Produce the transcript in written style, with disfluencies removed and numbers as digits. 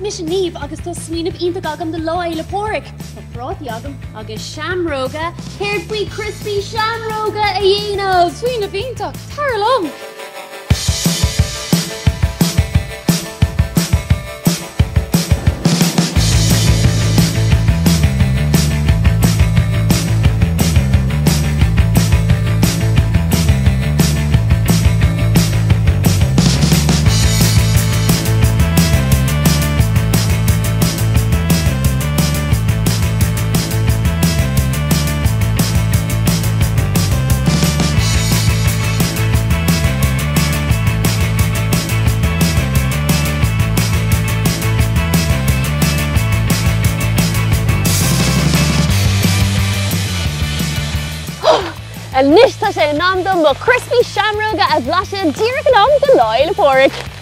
Mise Niamh agus tá smaoineamh iontach agam do Lá Fhéile Pádraig. Tá prátaí agam agus seamróga. Céard faoi crispy seamróga a dhéanamh? Smaoineamh iontach! Tar liom! Anois tá sé in am dom mo crispy seamróga a bhlaiseadh díreach in am do Lá Fhéile Pádraig.